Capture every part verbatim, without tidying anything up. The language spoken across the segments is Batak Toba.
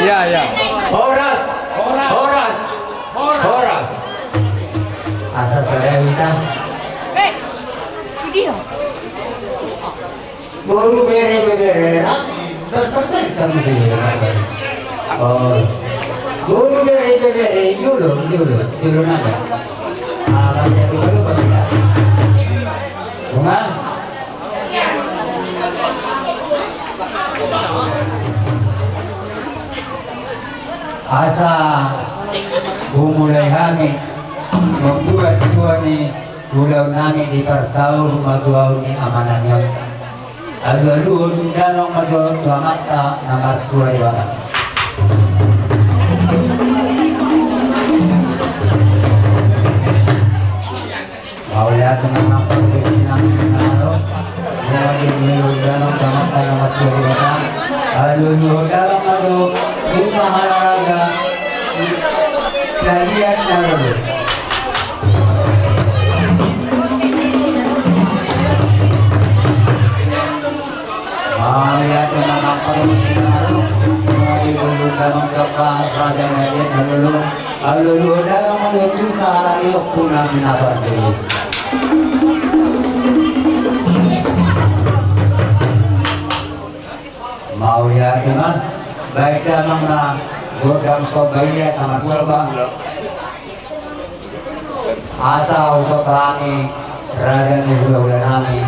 Iya, iya. Horas. Horas. Horas. Asa sada wita. Boru bere, bebere, rap. Terus terus sama dia. Oh. Boru bere, bebere, jolo, jolo, jolo nama. Ah, baca dulu, baca. Bunga. Asa, bumulai hami, membuat tua ni Ulaon nami di parsaur matua ni amanami on. Alualuhon dalan ma jo tu Amanta na martua Debata. Mauliate ma nang pargonsi nami na ro. Alualuhon dalan tu Amanta na martua Debata. Alualuhon dalan ma jo tu sahala raja. Bagian na lolo. Mauliate ma nang pargonsi na ro. Alualuhon dalan ma jo tu sahala ni ompunami na parjolo. Mauliate ma, baen damang na godang somba i asa marsomba. Asa husomba hami raja ni hulahula nami.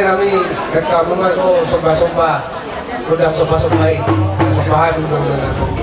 Nami, rek hamu ma so somba-somba, godang somba-somba i. Somba hami godang-godang.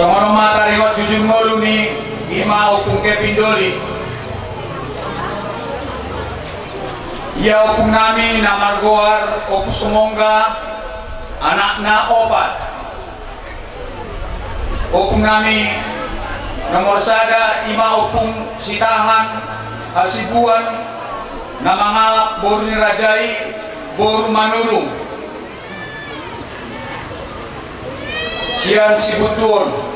Songon on ma taringot jujur ngolu ni ima Ompung Kevin Doli. Ia ompung nami na margoar Ompu Sumongga, anakna opat. Ompung nami nomor sada ima Ompung Sitahan Hasibuan, na mangalap boru ni raja i, boru Manurung. Sian Sibuntuon.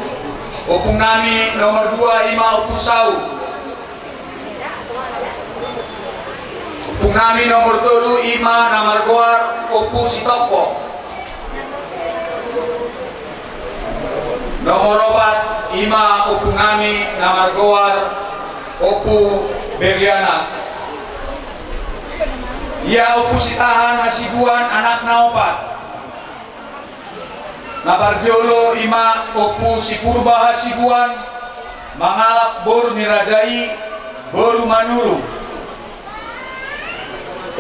Ompung nami nomor dua ima Ompu Sau. Ompung nami nomor tolu ima na margoar Ompu Sitongko. Nomor opat ima ompung nami na margoar Ompu Berliana. Ia Ompu Sitahan Hasibuan anakna opat. Na parjolo ima Ompu Sipurba Hasibuan, mangalap boru ni raja i, boru Manurung.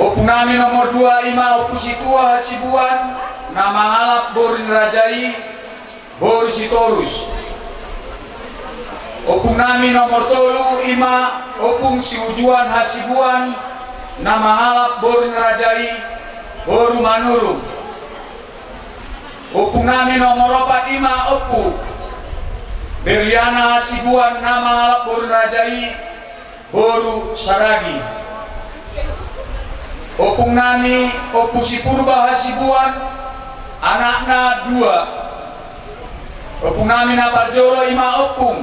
Ompung nami nomor dua ima Ompu Situa Hasibuan, na mangalap boru ni raja i, boru Sitorus. Ompung nami nomor tolu ima Ompung Siujuan Hasibuan, na mangalap boru ni raja i, boru Manurung. Ompung nami nomor opat ima Ompu Berliana Hasibuan, na mangalap boru ni raja i, boru Saragi. Ompung nami Ompu Sipurba Hasibuan, anakna dua. Ompung nami na parjolo ima Ompung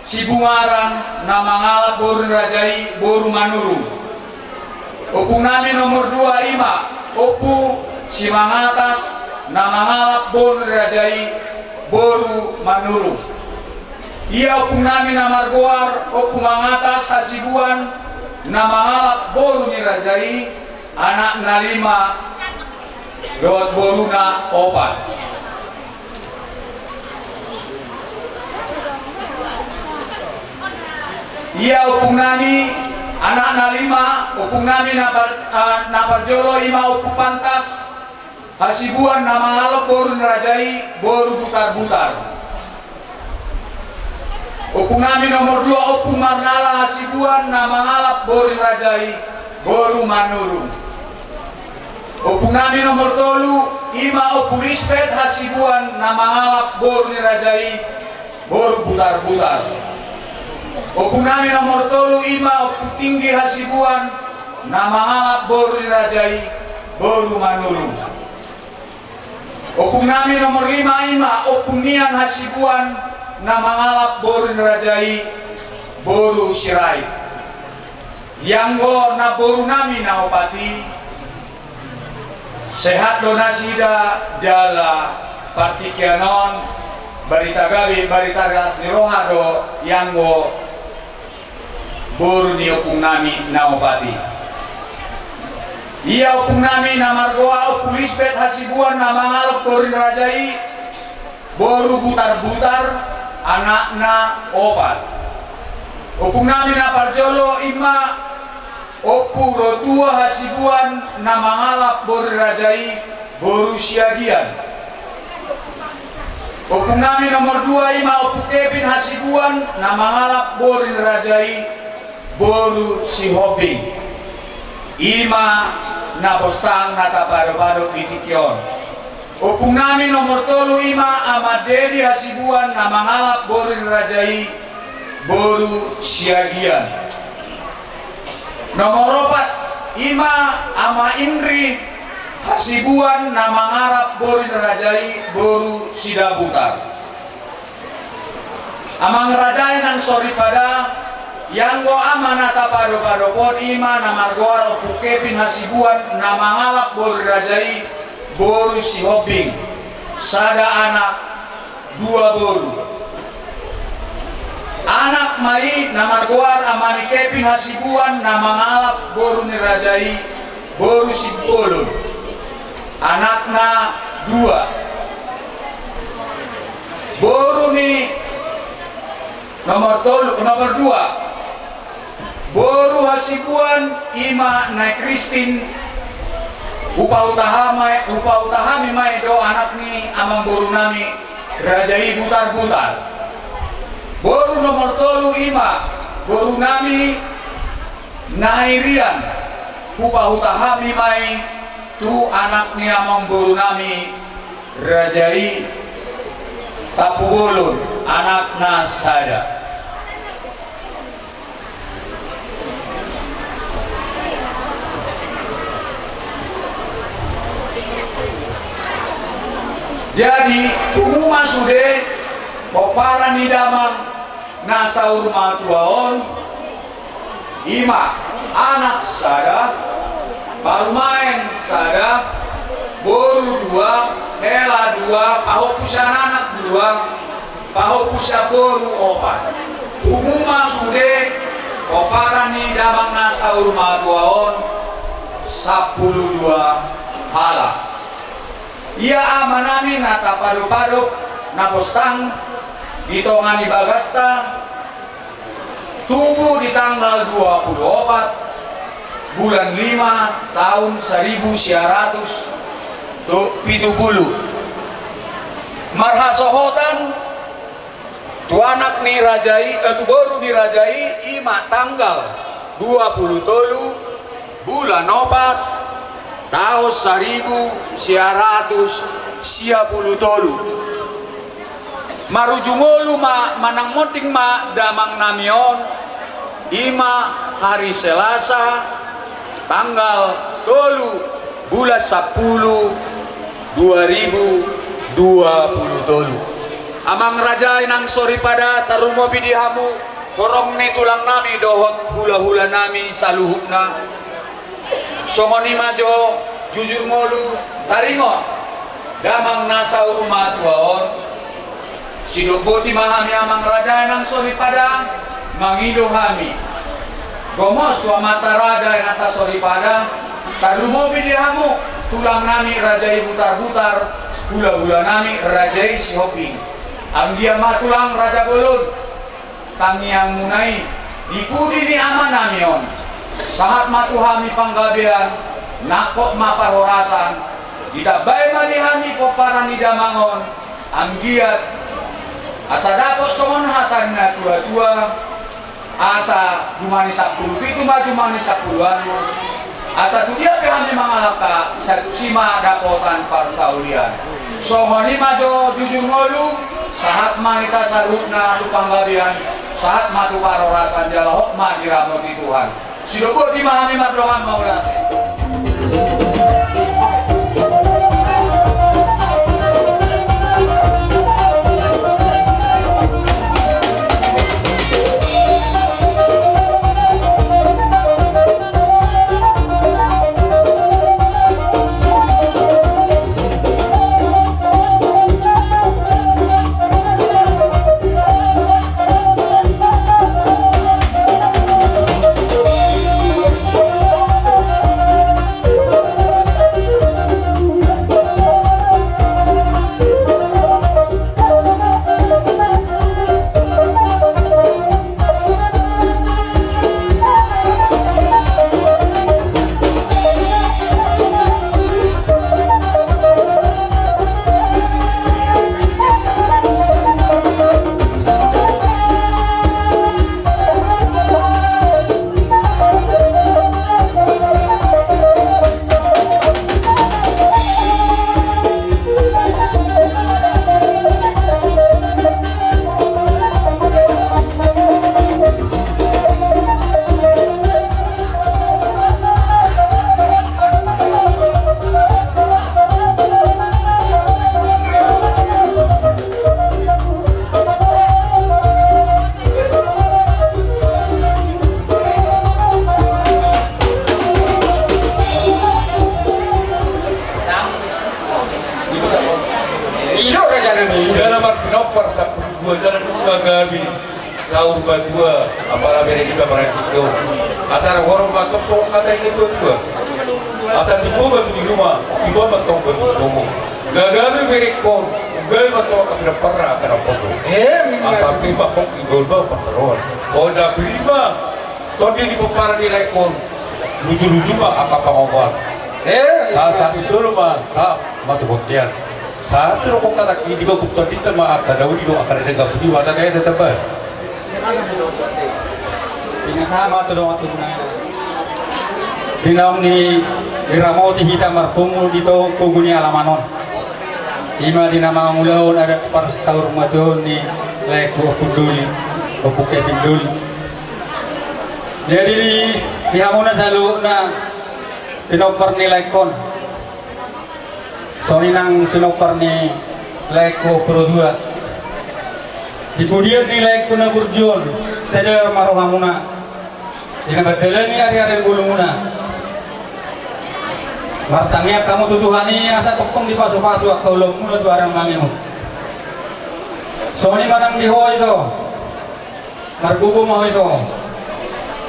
Sibungaran, na mangalap boru ni raja i, boru Manurung. Ompung nami nomor dua ima Ompu Simangatas, na mangalap boru ni raja i, boru Manurung. Ia ompung nami na margoar Ompu Mangatas Hasibuan, na mangalap boru ni raja i, anakna lima dohot boruna opat. Ia ompung nami, anakna lima, ompung nami na par-, ah, na parjolo ima Ompu Pantas Hasibuan, na mangalap boru ni raja i, boru Butarbutar. Ompung nami nomor dua Ompu Marnala Hasibuan, na mangalap boru ni raja i, boru Manurung. Ompung nami nomor tolu ima Ompu Lispet Hasibuan, na mangalap boru ni raja i, boru Butarbutar. Ompung nami nomor tolu ima Ompu Tinggi Hasibuan, na mangalap boru ni raja i, boru Manurung. Ompung nami nomor lima ima Ompu Nian Hasibuan, na mangalap boru ni raja i, boru Sirait. Ianggo namboru nami na opat i, sehat do nasida jala partingkian on barita gabe, barita las ni roha do ianggo boru ni ompung nami na opat i. Ia ompung nami na margoar Ompu Lispet Hasibuan, na mangalap boru ni raja i, boru Butarbutar, anakna opat. Ompung nami na parjolo ima Ompu Rotua Hasibuan, na mangalap boru ni raja i, boru Siagian. Ompung nami nomor dua ima Ompu Kevin Hasibuan, na mangalap boru ni raja i, boru Sihombing. Ima na postang na tapadopadop di tingki on. Ompung nami nomor tolu ima Ama Dedi Hasibuan, na mangalap boru ni raja i, boru Siagian. Nomor opat ima Ama Indri Hasibuan, na mangalap boru ni raja i, boru Sidabutar. Amang raja i nang soripada, ianggo ama na tapadopadop on ima na margoar Ompu Kevin Hasibuan, na mangalap boru ni raja i, boru Sihombing. Sada anak, dua boru. Anak ma i na margoar Ama ni Kevin Hasibuan, na mangalap boru ni raja i, boru Simbolon. Anakna dua. Boru ni nomor tolu, nomor dua. Boru Hasibuan ima Nai Kristin, hupautaha ma i, hupautaha hami ma i do anak ni amangboru nami Raja i Butarbutar. Boru nomor tolu i ma boru nami Nairian, hupahuta hami ma i tu anak ni amangboru nami Raja i Tampubolon, anakna sada. Jadi pungu ma sude pomparan ni damang na saur matua on, i ma anak sada, parumaen sada, boru dua, hela dua, pahompu sian anak dua, pahompu sian boru opat. Pungu ma sude pomparan ni damang na saur matua on sampulu dua halak. Ia amanami na tapadopadop na postang di tonga ni bagasta, tubu di tanggal dua pulu opat bulan lima taon saribu sia ratus pitu pulu. Marhasohotan tu anak ni raja i, eh, tu boru ni raja i, i ma tanggal dua pulu tolu bulan opat taon saribu sia ratus sia pulu tolu. Marujung olu ma manang monding ma damang nami on, i ma hari Selasa tanggal tolu bulan sampulu dua ribu dua pulu tolu. Amang raja i nang soripada, tarlumobi di hamu horong ni tulang nami dohot hulahula nami saluhutna. Songon i ma jo jujur ngolu taringot damang na saur matua on. Sidok boti ma hami amang raja i nang soripada, mangido hami gomos tu amanta raja i nang soripada, tarlumobi di hamu tulang nami raja i Butarbutar, hulahula nami raja i Sihombing. Anggiat ma tulang raja bolon, tangiangmuna i di pudi ni ama nami on. Sahat ma tu hami panggabean, nangkok ma parhorasan, ditambai ma di hami pomparan ni damang on, anggiat asa dapot songon hata ni natuatua, asa jumani sampulu pitu ma jumani sampulu ualu, asa tu dia pe hami mangalangka, sai tusi ma dapotan parsaulian. Songon i ma jo jujur ngolu, sahat ma hita saluhutna tu panggabean, sahat ma tu parhorasan jala hot ma diramoti Tuhan. Sidok boti ma hami mardongan mauliate. Ido raja nami. Jala marpinompar sampulu dua jala nunga gabe saur matua, apala bere di paparan tiga. Asa horong mantong songon hata ni natuatua. Asa timbo batu di ruma, timbo mantong batu di somo. Gabe berekon, gabe mantong api na parra akan aposo. Em. Asa prima pok imbol ba pasaroan. Onda prima, tondi di pomparan ni raikon. Luju-luju ma angka pangomoan. Em. Sa, sa, solo ma, sa, matu bontean. Sahat tu rongkong katak i di gogok tondinta ma angka na uli dohot angka na denggan, pudi ma tata i tata ba. Ingat sama tu dongan tu guna. Di naung ni diramoti hita marpungu di togu ni alaman on. Ima di na mangulahon adat parsaurmatuaon ni laengku Ompu Doli, Ompu Kevin Doli. Jadi di, di hamuna saluhutna pinompar ni laengkon. Songon i nang pinompar ni laengku Ompu Rotua. Di pudian ni laengku na burju on, sadar ma rohamuna. Di na mandalani ariari ngolumuna. Martangiang hamu tu Tuhan i asa tongtong dipasupasu angka ulaonmuna tu ari na mangihut. Songon i ma nang di ho ito. Margogo ma ho ito.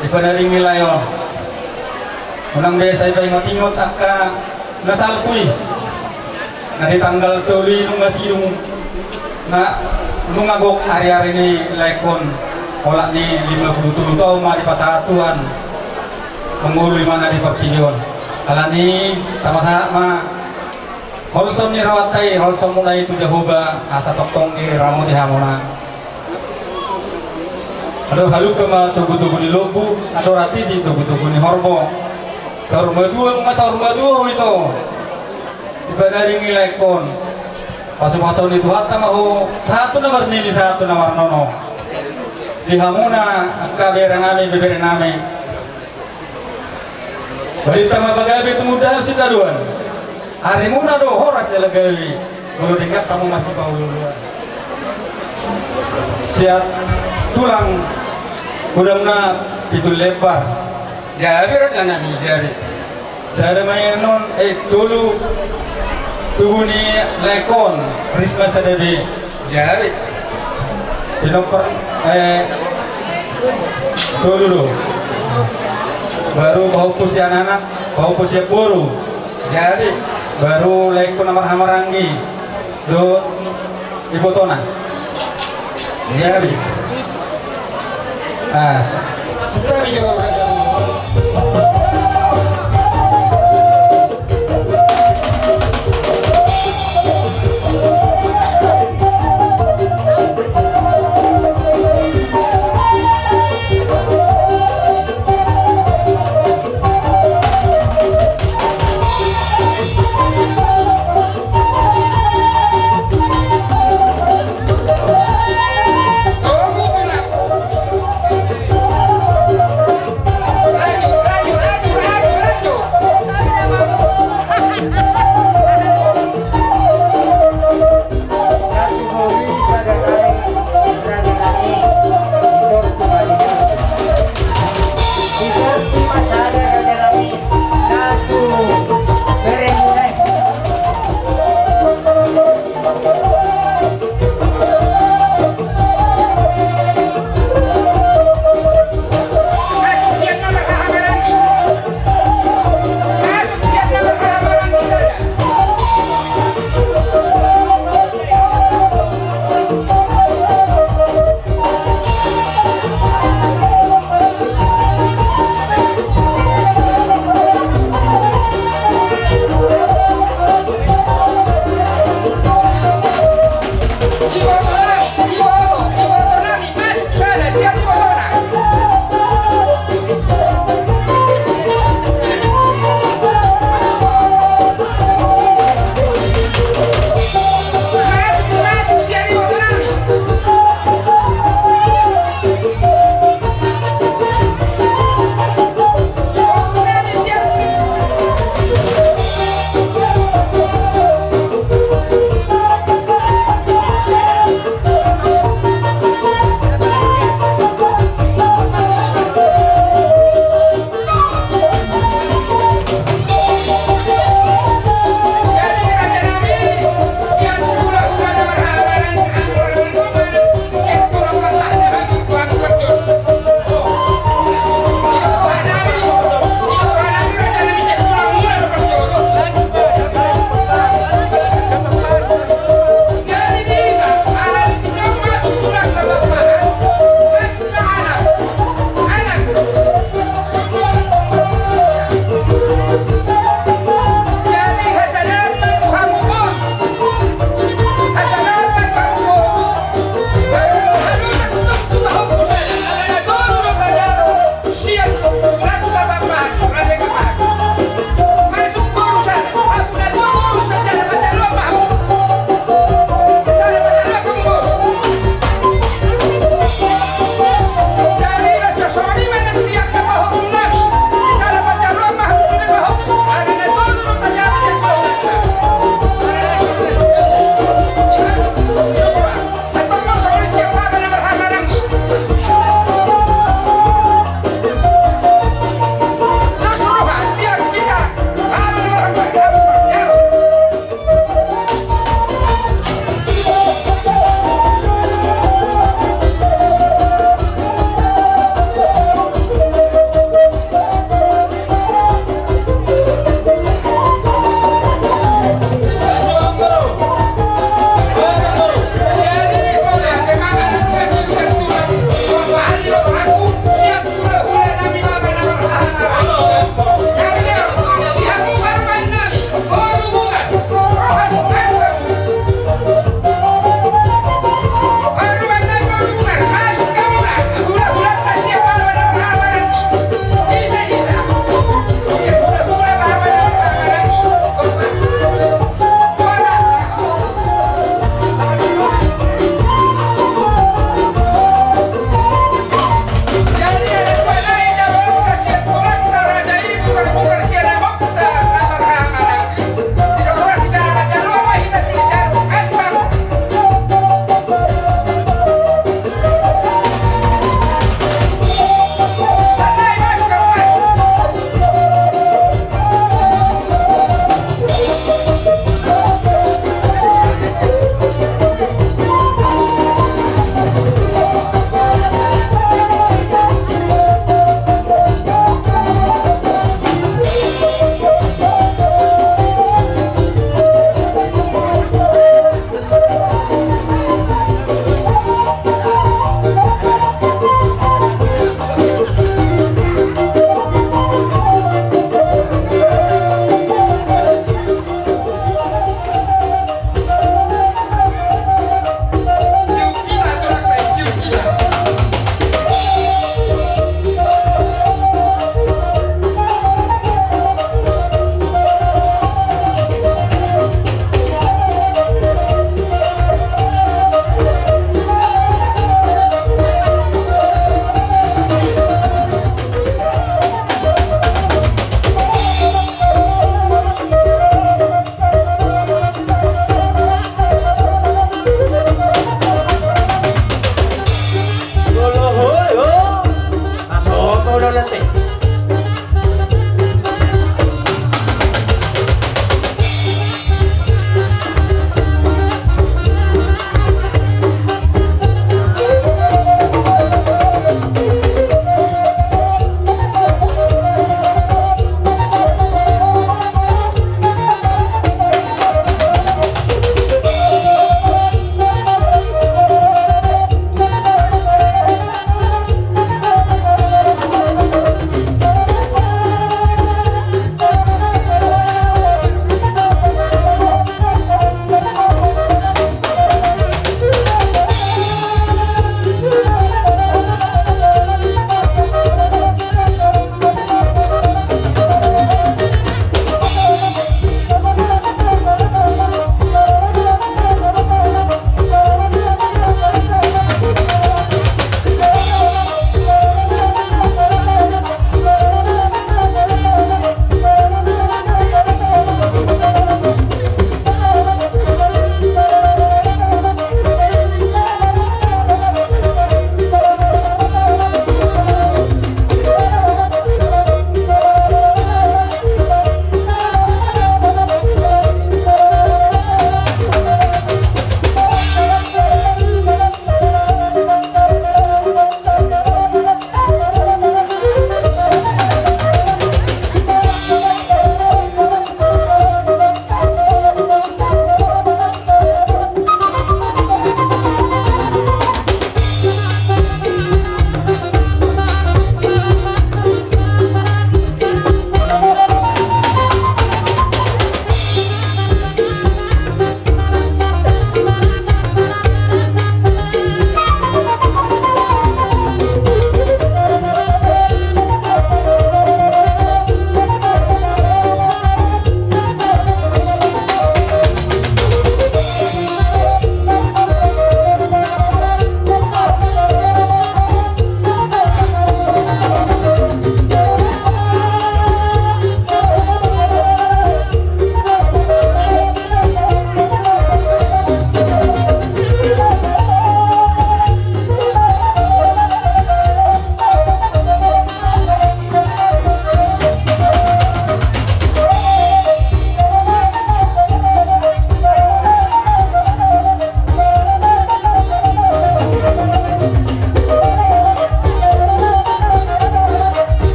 Di panaringi lae on. Unang be sai paingot-ingot angka na salpu i. Na di tanggal tolu i nunga sidung, na nunga gok ariari ni laengkon, olat ni lima pulu tolu taon ma dipasahat Tuhan. Mangolu imana di portibi on. Alani i tamasahat ma holsom ni rohanta i, holsomuna i tu Jahowa, asa tongtong diramoti hamuna. Andor halumpang ma togu-togu ni lombu, andor hatiti togu-togu ni horbo. Saur matua ma saur matua ho ito. Di panaringi laengkon. Pasu-pasuon ni Tuhanta ma ho, sahat tu na marnini, sahat tu na marnono. Di hamuna angka berenami, beberenami. Balintang ma pagabe tumundalhon sitadoan. Arimuna do horas jala gabe. Molo denggan hamu masipaolo-oloan. Sian tulang godangna pitu lembar. Gabe rajanami, gabe. Sada ma i annon, eh, tolu tubu ni laengkon, Risma sada be. Jadi. Pinompar, eh, tolu do. Baru pahompu sian anak, pahompu sian boru. Jadi. Baru laengkon na marhahamaranggi dohot ibotona. Jadi. As.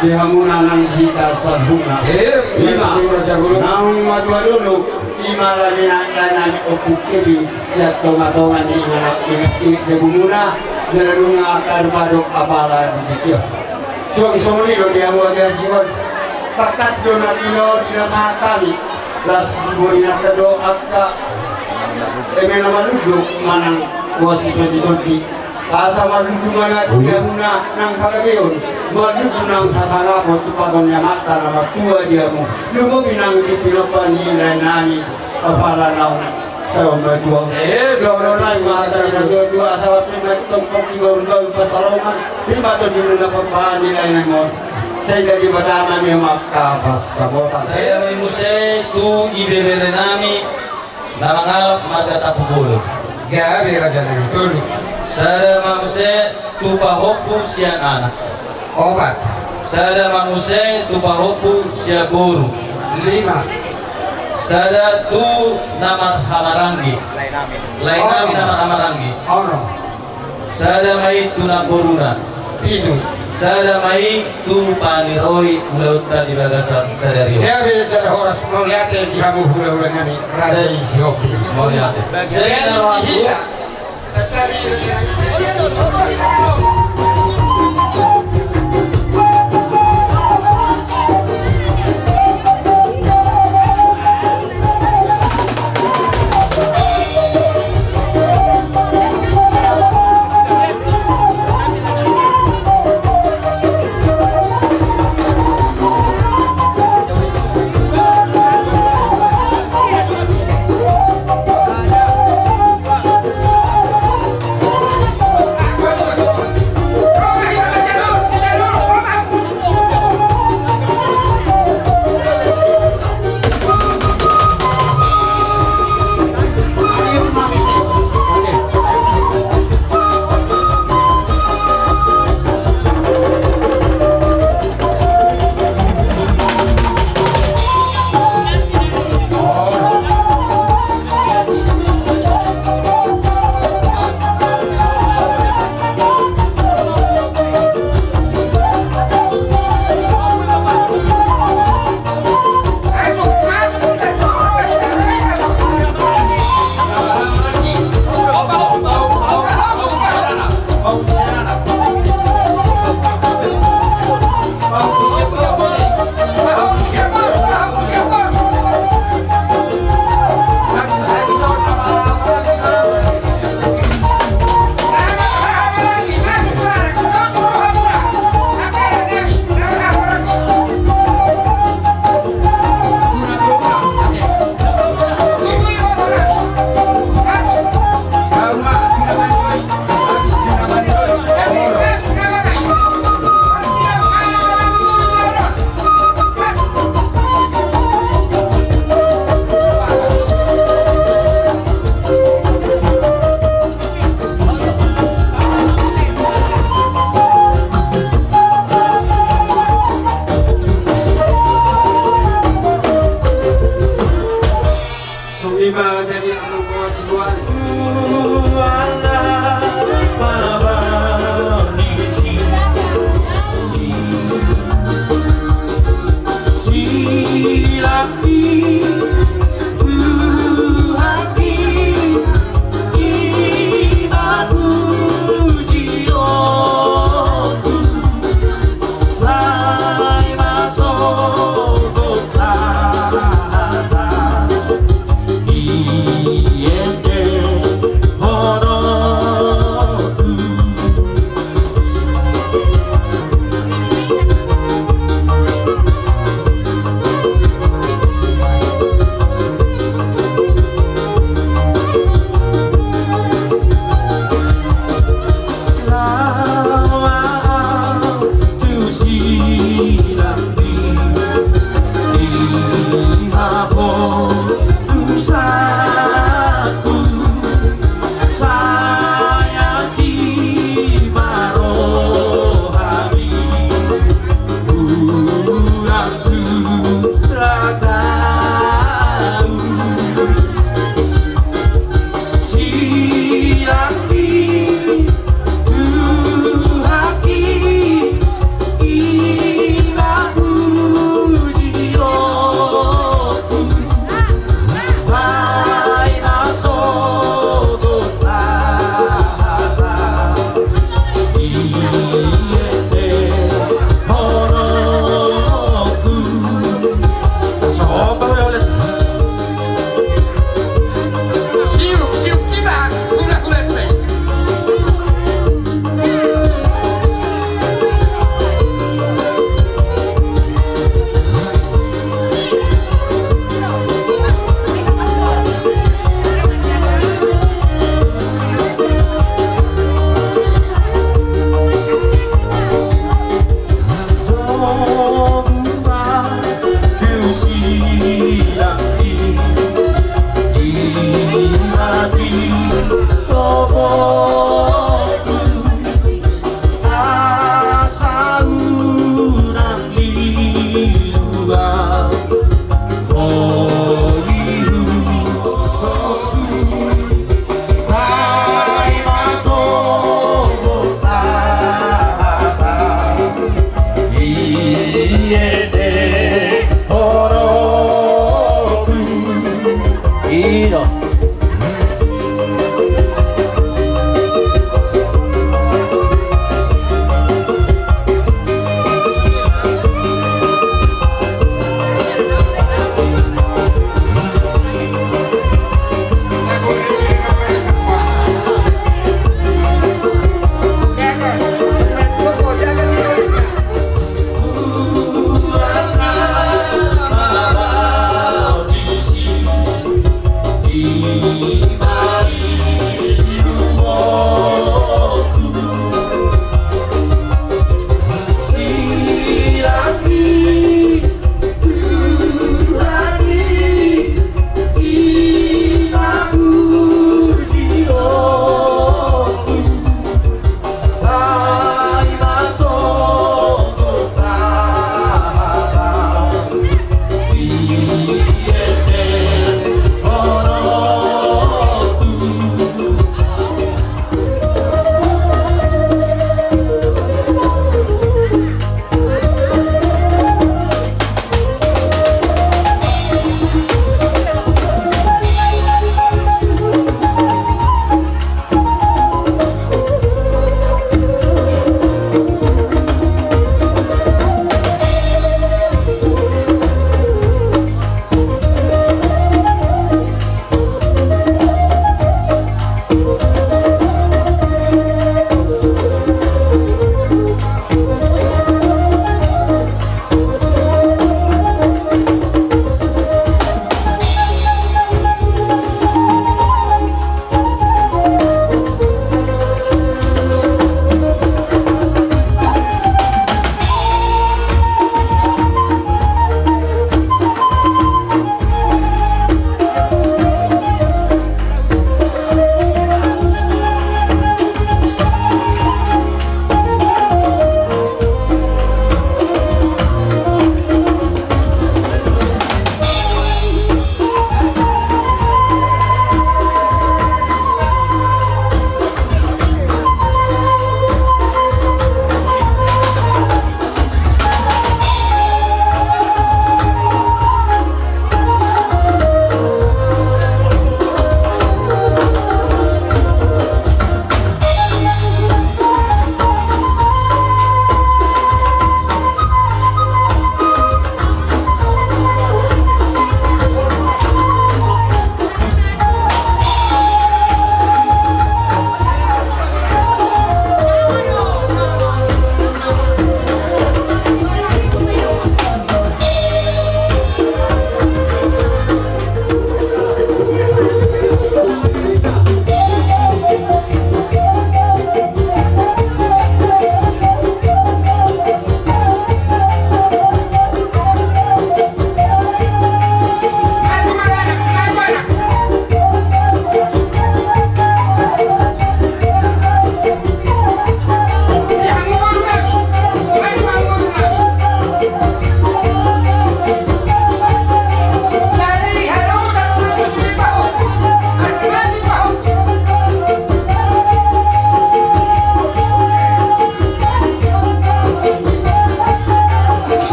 Di hamuna nang hita saluhutna. Eh, ima, ima, ima. Naung matua dolok, ima lae nami, lae nami Ompung Keping, sian tonga-tonga ni inganan, inganan, inganan jabumuna, jala nunga tarpado apala di tingki on. Suang songon i do di hamu ate asi on. Tangkas do na pinasahat hami. Las di bohi nangka do angka eme na marlundu manang boha sipandikondi. Asa marlundu ma na di hamuna nang pagabeon, marlundu nang hasangapon tu pagon ni Amanta na martua di hamu. Lumobi nang di pinompa ni lae nami apala naung saur matua. Eh, dohonon nami ma hata ni natua-tua, asa boi ma tongtong di bahulbahul pansalongan, boi ma tondinonna pomparan ni lae nami on. Sai jadi pertama ni mangkapas sabotan. Sada ma i muse tu ibebere nami na mangalap marga Tampubolon. Gabe raja nami. Tolu. Sada ma muse tu pahompu sian anak. Opat. Sada ma muse tu pahompu sian boru. Lima. Sada tu na marhahamaranggi. Lae nami na marhahamaranggi. Onom. Sada ma i tu namboruna. Pitu. Sada ma i tu paniroi ulaonta di bagasan sadari on. Ia be jala horas, mauliate di hamu hulahula nami raja i Sihombing. Mauliate. Jadi, jadi, na rohangku. Hita. Songon i ma jadi angka hasibuan. Ino.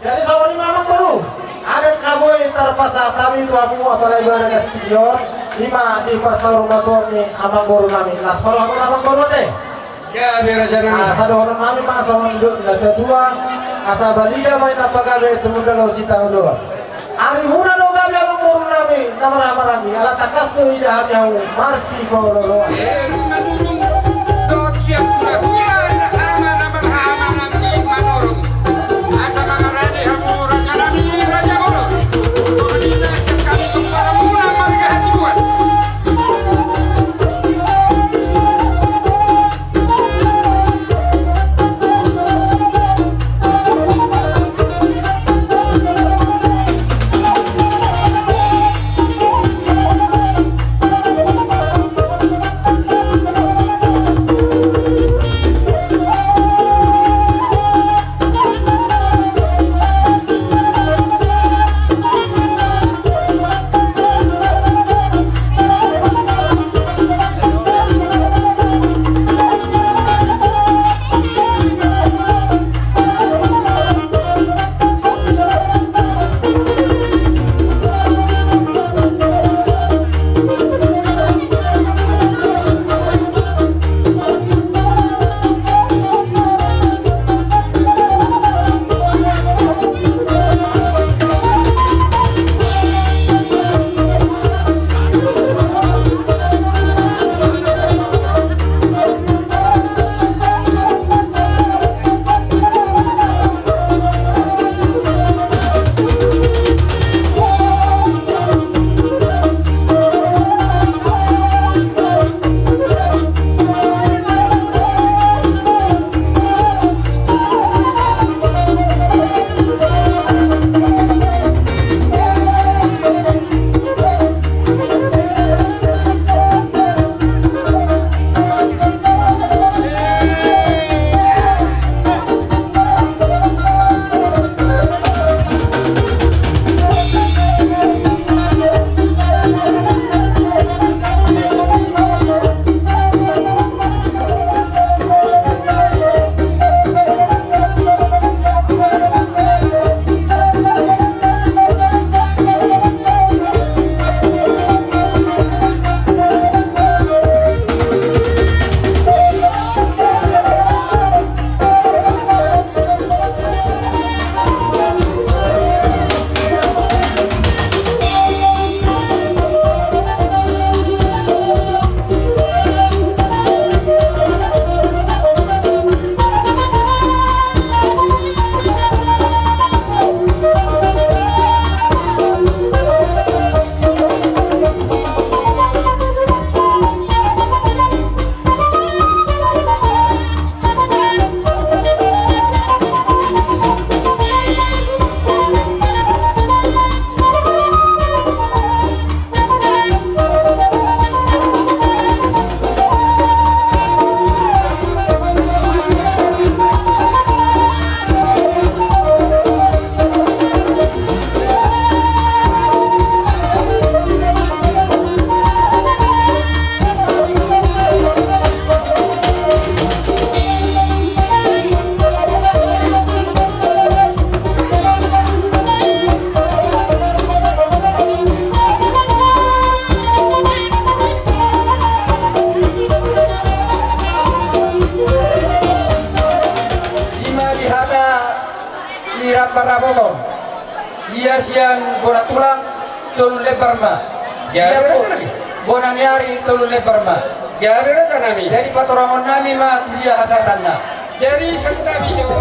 Jadi songon i ma amangboru, adat na boi tarpasahat hami tu hamu apala ibana na studio, i ma di parsaurmatuaon ni amangboru nami. Las pala hamu amangboru ate. Gabe raja nami. Asa dohonon nami ma songon dok ni natuatua, asa balga ma inna pagabe, tumundalhon sitaonon. Arimuna do gabe amangboru nami na marhahamaranggi, ala tangkas do ida hami hamu marsipaolooloan. Manurung dohot siap hula-hula na hahamaranggi Manurung. Asa mangarade hamu raja nami, raja bolon. Songon i na siap hami tu hamuna marga Hasibuan. Parabot on. Ia sian bona tulang tolu lembar ma. Ia sian bona ni ari tolu lembar ma. Jadi patorangon nami ma tu dia hasahatanna. Jadi santabi jo.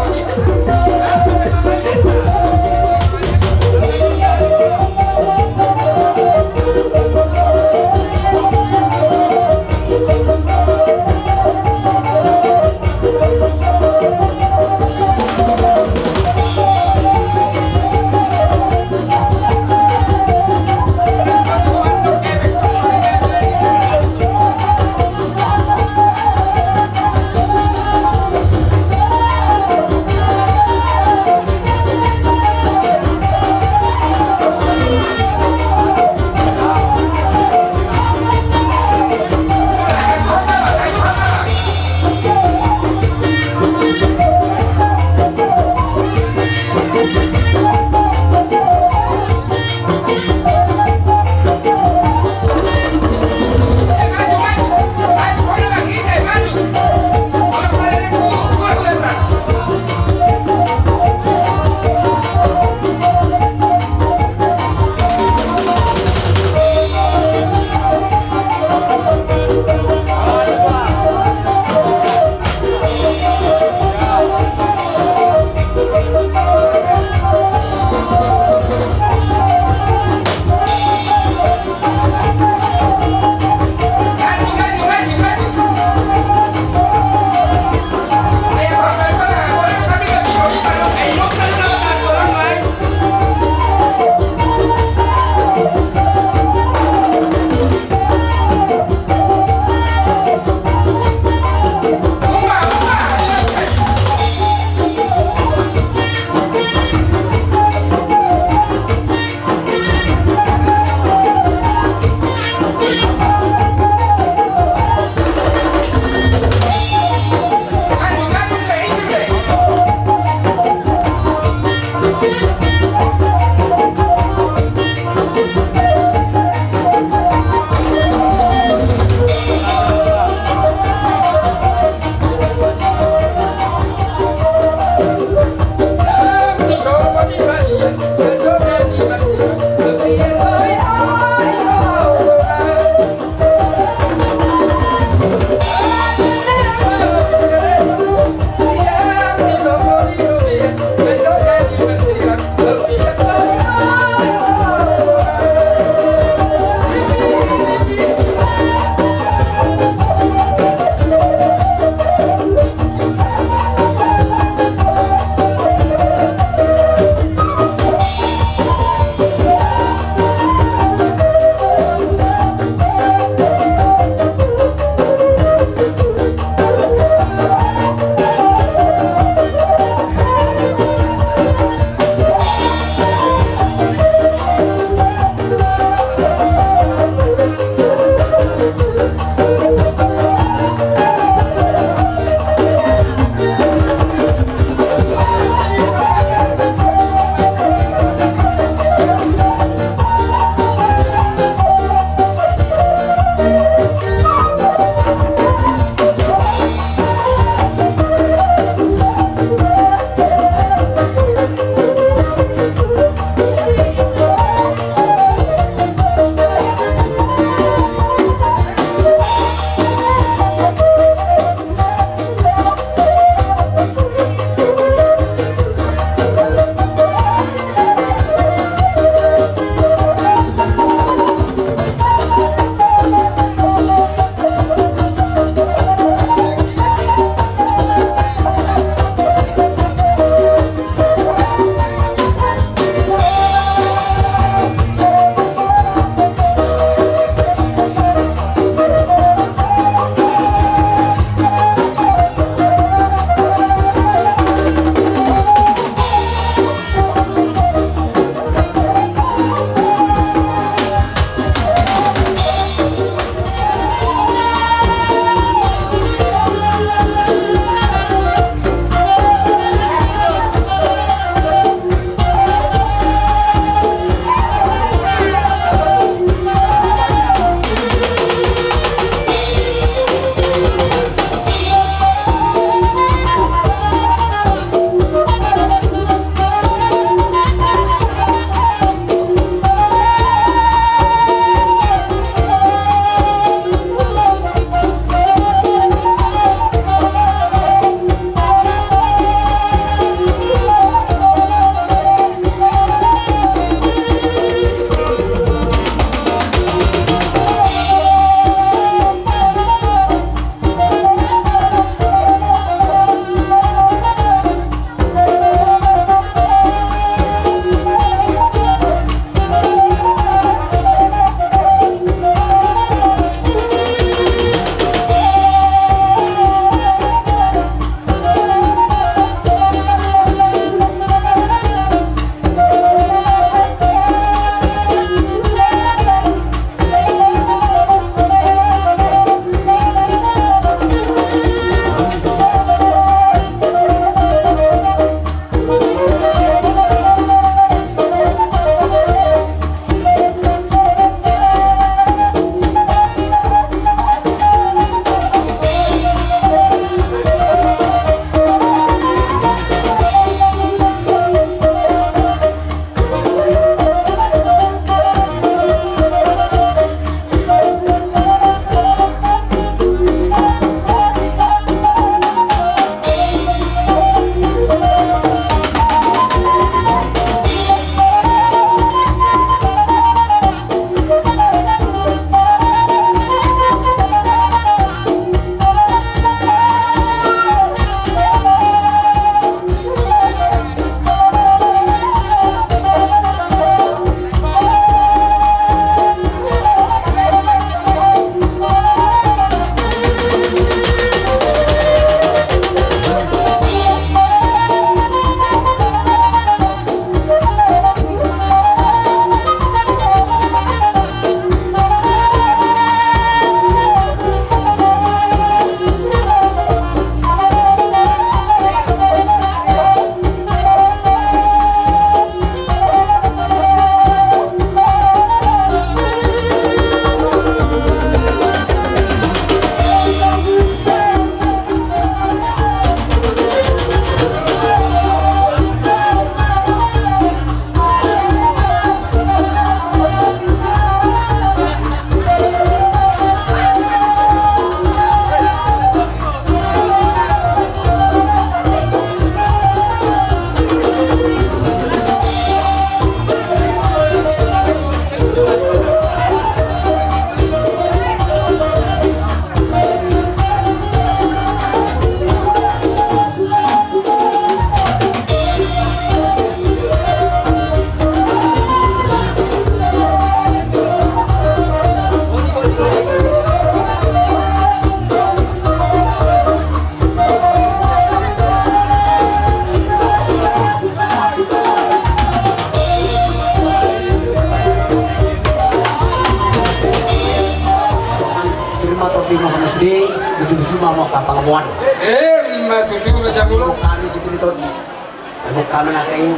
Luju-luju ma hamu angka pangomoan. Emma tutu, raja bolon. Hami sipir i, tong. Hami angka na i,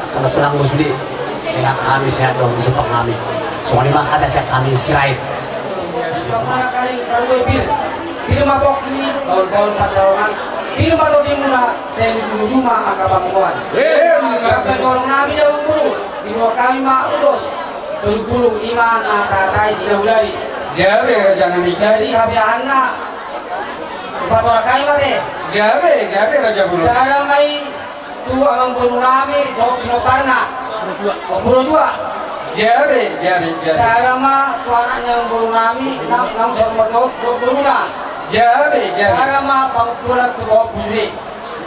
angka na tulang do sude. Sehat hami, sehat do hamu, sumpang hami. Songon i ma hata sian hami Sirait. Pir ma tondimuna, sai luju-luju ma angka pangomoan. Emma tutu. Di holong nami di amangboru, diboan hami ma ulos tolu pulu, i ma na tatai sinahudari. Gabe, raja nami. Jadi habeahanna, patorang hami ma te. Gabe, gabe, raja bolon. Sada ma i tu amangboru nami dohot pinomparna, ompung Rojua. Gabe, gabe, gabe. Sada ma tu anak ni amangboru nami, na, naung saur matua dohot boruna. Gabe, gabe. Sada ma pangompulan tu pahompu sude.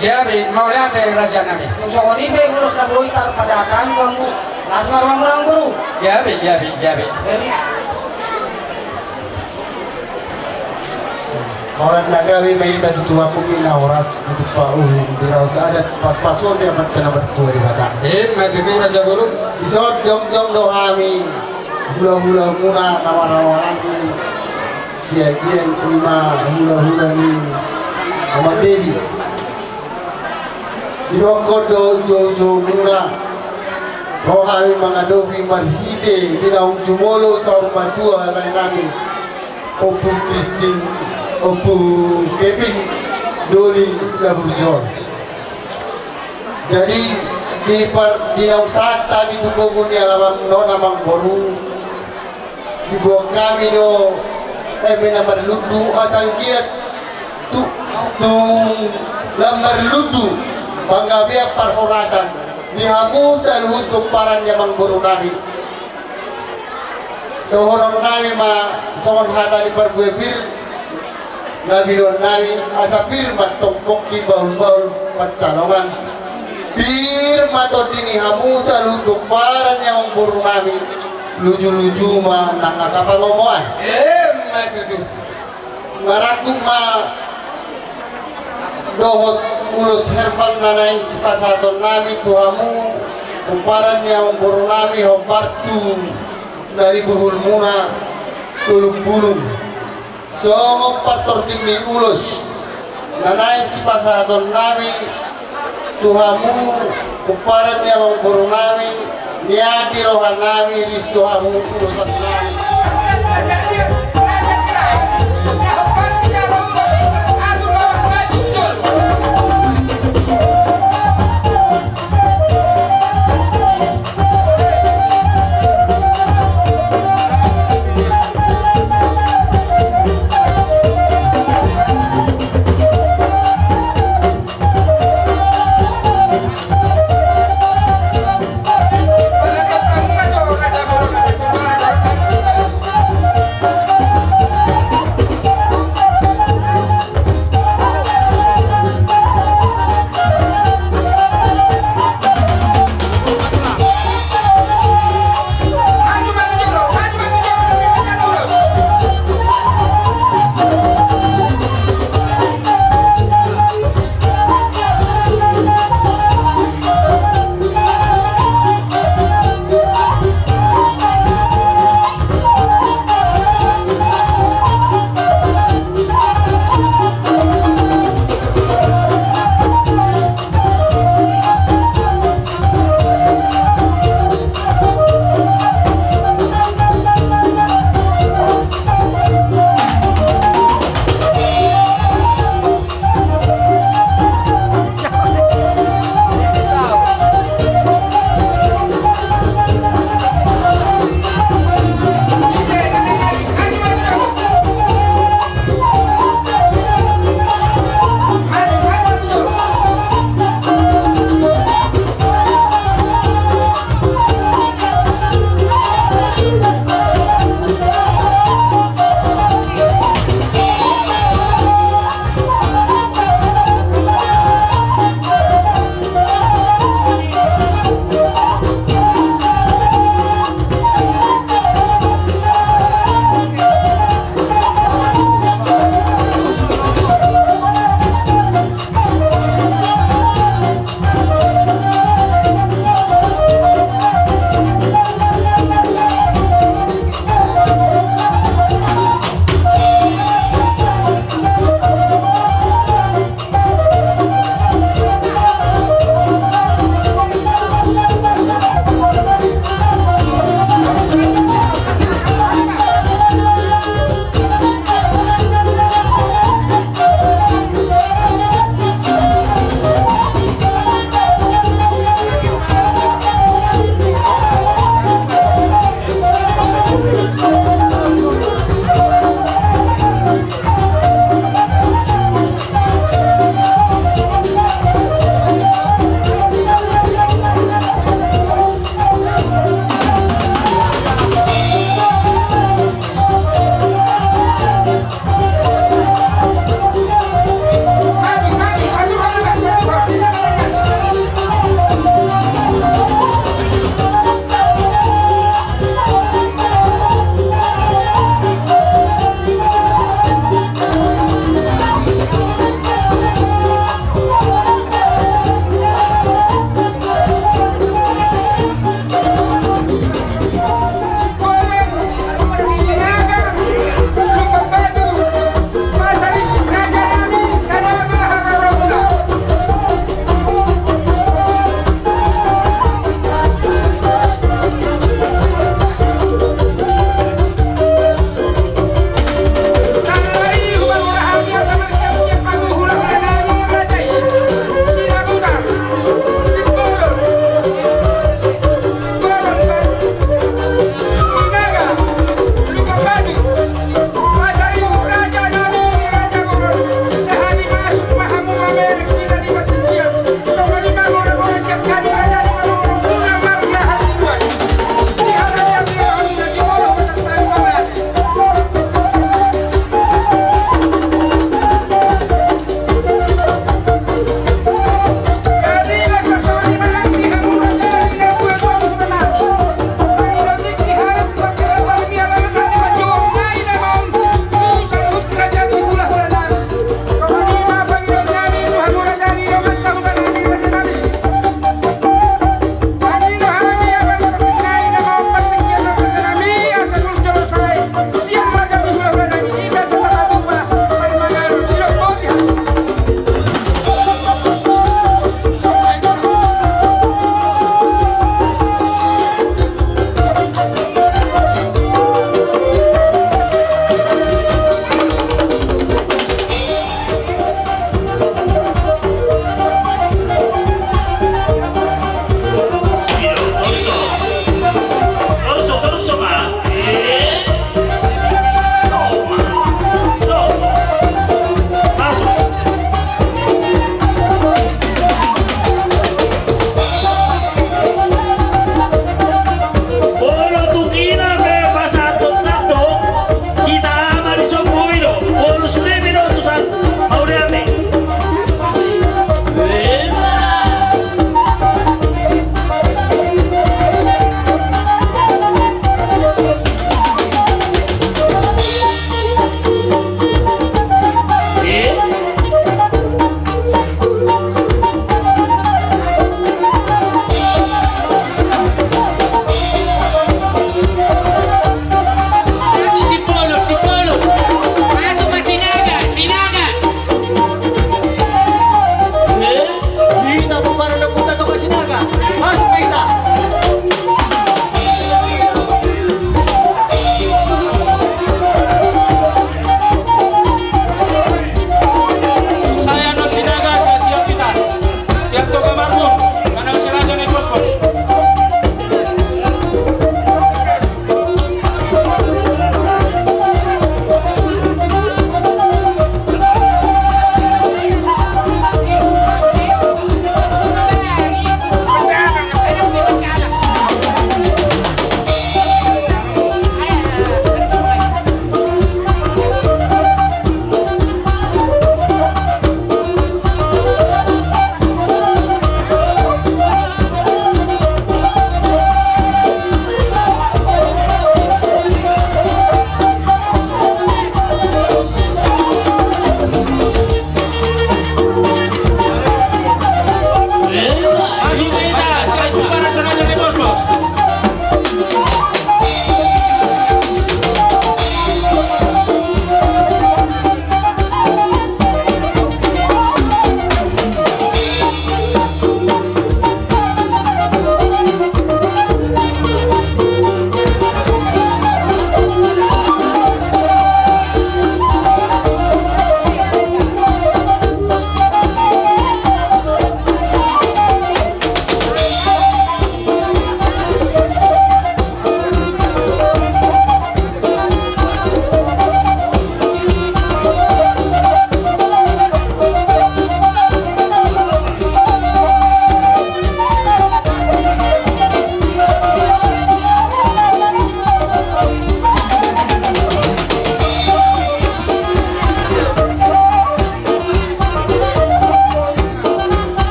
Gabe, mauliate, raja nami. Songon i pe ulos na boi tarpasahat hami tu hamu, las ma rohamu, amangboru. Gabe, gabe, gabe. Jadi, horas na gabe ma hita di tua, pudi na horas, di tupa uhum, di raut adat, pas-pason di amanta na martua Debata. Emma tutu, raja bolon. Dison jongjong do hami, hula-hulamuna na marhahamaranggi, siagian i ma hula-hula ni Amang Dedi. Didokkon do uju-ujumuna, ro hami mangadopi marhite di naung jumolo saur matua lae nami, Ompu Kristin, Ompu Kevin, doli na burju on. Jadi, di par-, di naung sahat hami tu gogo ni alaman on, amangboru, diboan hami do eme na marlundu, asa anggiat tu, tung lam marlundu panggabean parhorasan di hamu saluhut pomparan ni amangboru nami. Dohonon nami ma songon hata ni parbue pir, na binuan nami, asa pir ma tong pongki, bahul-bahul pansalongan. Pir ma tondi ni hamu saluhut pomparan ni amangboru nami, luju-luju ma nang angka pangomoan. Emma tutu. Marangkup ma dohot ulos herbang na naeng sipasahaton nami tu hamu, pomparan ni amangboru nami, hombar tu na di buhulmuna, tolu pulu. Songon partording ni ulos na naeng sipasahaton nami tu hamu, pomparan ni amangboru nami, nian di roha nami, ris do hamu ulosan nami.